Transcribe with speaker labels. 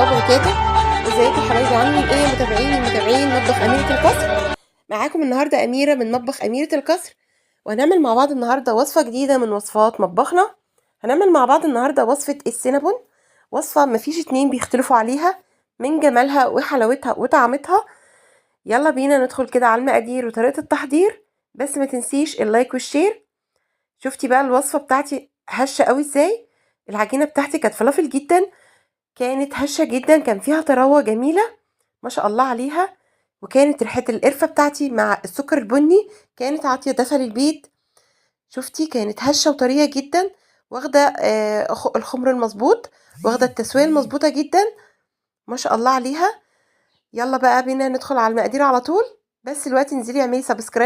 Speaker 1: الله وبركاته. ازيكم يا حبايبي، عاملين ايه؟ متابعيني متابعين مطبخ أميرة القصر، معاكم النهارده أميرة من مطبخ أميرة القصر، وهنعمل مع بعض النهارده وصفة جديدة من وصفات مطبخنا. هنعمل مع بعض النهارده وصفة السينابون، وصفة مفيش اتنين بيختلفوا عليها من جمالها وحلاوتها وطعمتها. يلا بينا ندخل كده على المقادير وطريقة التحضير، بس ما تنسيش ال like وال share. شفتي بقى الوصفة بتاعتي هشة قوي ازاي؟ العجينة بتاعتي كانت فلافل جدا، كانت هشة جدا، كان فيها طراوة جميلة ما شاء الله عليها، وكانت ريحة القرفة بتاعتي مع السكر البني كانت عاطية دفى للبيت. شفتي كانت هشة وطرية جدا، واخدة الخمر المظبوط، واخدة التسوية المظبوطة جدا ما شاء الله عليها. يلا بقى بينا ندخل على المقادير على طول، بس دلوقتي انزلي اعملي subscribe